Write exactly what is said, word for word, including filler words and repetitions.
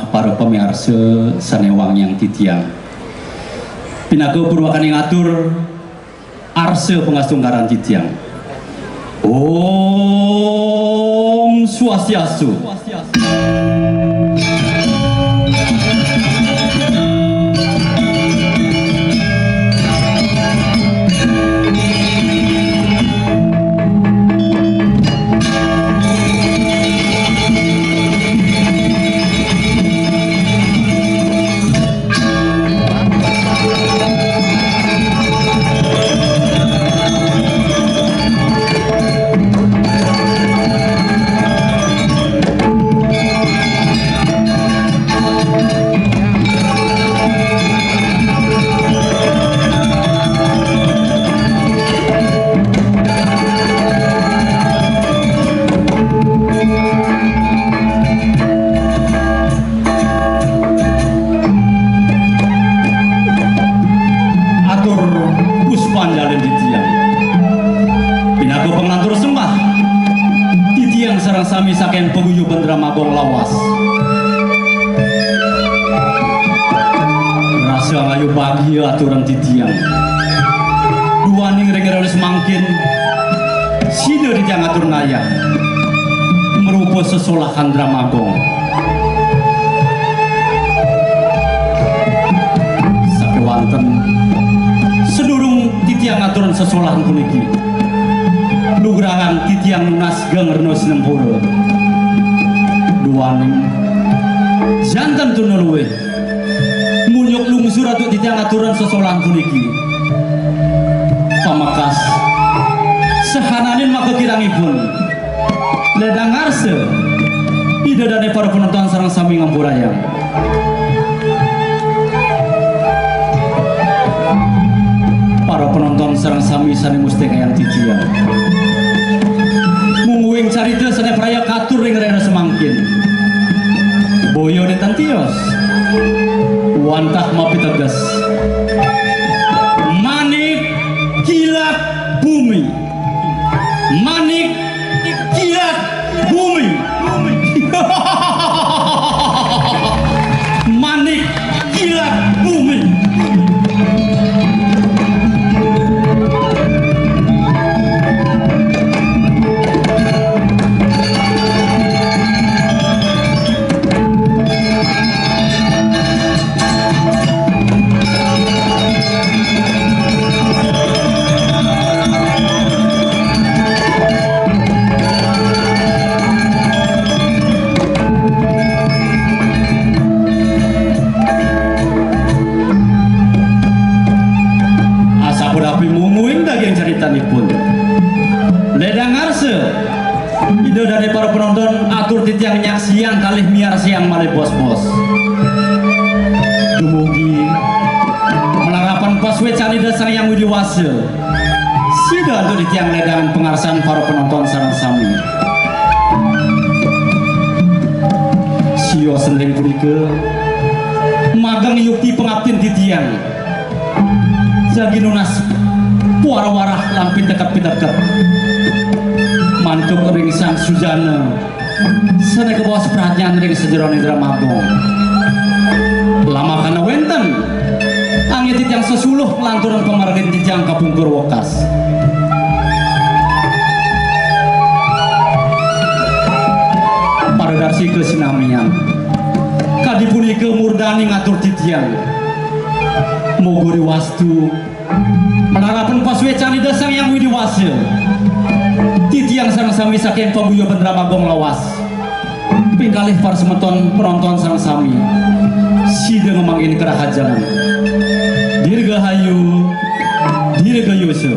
Para pamiarsa sane wangiang titiang. Pinaka purwakane ngatur arsa pangastungkaran titiang. Om Swastiastu. Atur puspanjali titiang. Pinaka panglantur sembah titiang sareng sami saking paguyuban Drama Agung lawas. Rasa ngayu bagia aturan titiang. Duaning ring rena semangkin, sida titiang atur nayah. Marupa sesolahan Drama Agung. Sakewanten, sedurung titiang ngaturang sesolahan puniki, lugrahan titiang nunas geng rena sinempura. Duaning, janten tuna luih, munyuk lungsur antuk titiang ngaturang sesolahan puniki. Pamekas, sahananing makakirangipun, ledang ngarsa, Ida dane para penonton sareng sami ngampurayang. Para penonton sareng sami sane mustikayang titiang. Mungguing carita sane praya katur ring rena semangkin. Boya nenten tios. Wantah mapiteges. Manik kilat bumi. Manik kilat bumi. Manik kilat bumi. Asapunapi mungguing daging caritanipun. Ledang ngarsa, Ida dane para penonton, atur titiang nyaksiang kalih miarsayang malih bos-bos. Dumugi malarapan pasuecan Ida Sang Hyang Widi Wasa, sida antuk titiang ledangan pangarsan para penonton sareng sami. Sios ring punika mageng yukti pangaptin titiang. Jagi nunas puara-warah lan piteket-piteket. Mantuk ring Sang Sujana sane kabaos pradnyan ring sajeroning Drama Agung. Lamakana wenten, anggih titiang sesuluh nglanturang pamargin titiang kapungkur wekas. Para darsika sinamian, kadi punika murdaning atur titiang. Moga riwastu malarapan pasuecan Ida Sang Hyang Widi Wasa, titiang sareng sami saking paguyuban Drama Agung lawas. Ping kalih para semeton penonton sareng sami, sida ngamanggihin karahajengan. Dirgahayu, dirgayusa.